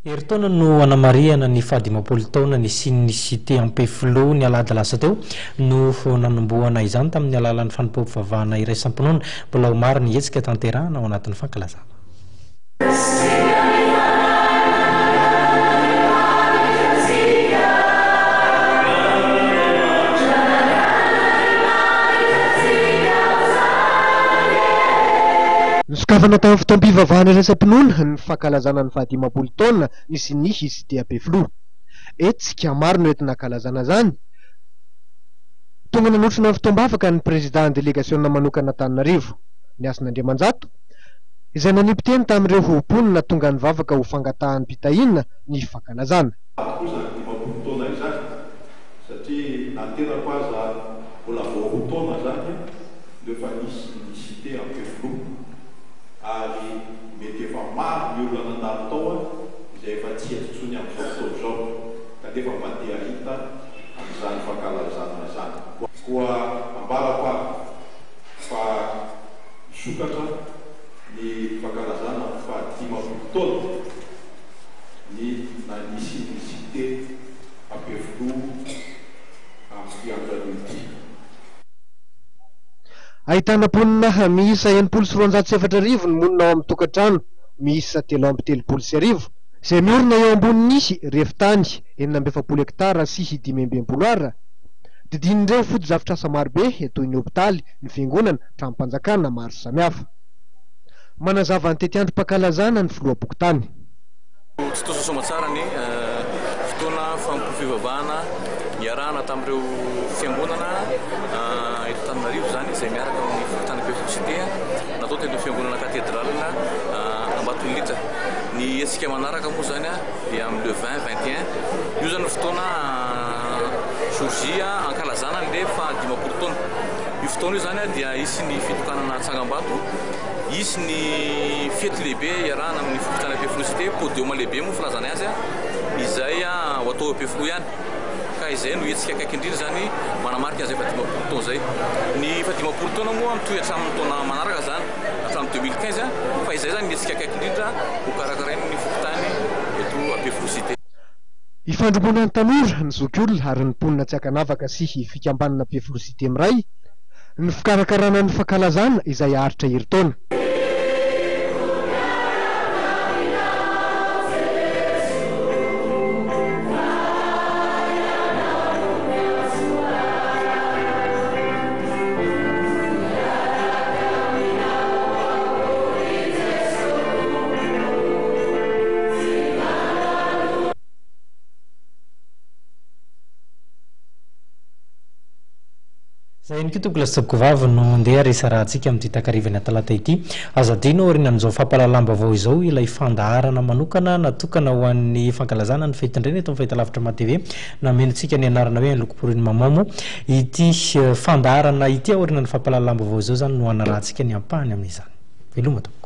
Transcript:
Herintaona no hanamarihana ny fahadimampolo taona nisian'ny Cité Ampefiloha ny alahady lasa teo no nanombohana izany tamin'ny alalan'ny fanompoam-pivavahana iraisam-pinoana. Mbola ho maro ny hetsika tanterahana ao anatin'ny fankalazana. Nosokafana tamin'ny fotoam-pivavahana iraisam-pinoana ny fankalazana ny fahadimampolo taona nisian'ny Cité Ampefiloha. Hetsika maro no entina hankalazana izany. Tonga nanotrona ny fotoam-bavaka ny Prezidà delegasiona manokana Antananarivo, Ny Hasina Andriamanjato, izay nanipy teny tamin'ireo mponina tonga nivavaka ho fangataham-pitahiana ny fankalazana. Tokoa izany 50 taona izany satria na ny tenako aza mbola vao roa taona izany no efa nisy ny cité Ampefiloha ary mety efa maro ny olona nandalo tao izay efa tsy eto intsony amin'izao fotoana izao kanefa mba te hahita an'izany fankalazana izany. Koa ambarako ary fa misokatra ny fankalazana ny faha 50 taona ny nanisian'ny cité Ampefiloha amin'ity andro anio ity. Ahitana mponina miisa 4260 ny monina ao amin'ny tokantrano miisa 1033 izay miorina eo ambonin'ny refintany 46 hektara sy 65 ara. Didinin'ireo fotodrafitrasa marobe toy ny hopitaly, ny fiangonana, tranom-panjakana maro samihafa. Manazava ny tetiandrom-pankalazana ny filoham-pokontany. Tontosa soamatsara ny fotoana fanompoam-pivavahana niarahana tamin'ireo fiangonana eto Antananarivo izany izay miaraka amin'ny fokontany Ampefiloha Cité natao teny amin'ny fiangonana Cathédrale Ambatololitra. Ny hetsika manaraka moa izany dia amin'ny le 20, 21. Io izany no fotoana jour J ankalazana an'ilay faha 50 taona. Io fotoana io izany dia hisy ny fitokanana tsangambato, hisy ny fety lehibe iarahana amin'ny fokontany Ampefiloha Cité, podium lehibe moa filazana azy izay ho atao Ampefiloha ihany. Ka izay no hetsika akaiky indrindra izany manamarika an'izay faha 50 taona izay. Ny faha 50 taona moa mitohy hatramin'ny taona manaraka izany, hatramin'ny 2015, fa izay izany ny hetsika akaiky indrindra ho karakarain'ny fokontany eto Ampefiloha Cité. Ifandrombonan'ny tanora, ny zokiolona ary ny mponina tsy ankanavaka sy fikambanana Ampefiloha Cité miray ny fikarakarana ny fankalazana izay haharitra herintaona. Izay ihany koa tompoko lahy sy tompoko vavy no andeha resarahantsika amin'ity takarivan'ny talata ity. Aza adino aorianan'izao fampahalalam-baovao izao ilay fandaharana manokana natokana ho an'ny fankalazana ny fetin-dreny eto amin'ny fahitalavitra Maha TV. Namentsika ny anarana hoe Un look pour une maman moa ity fandaharana ity aorianan'ny fampahalalam-baovao izao izany no hanarahantsika ny ampahany amin'izany. Veloma tompoko.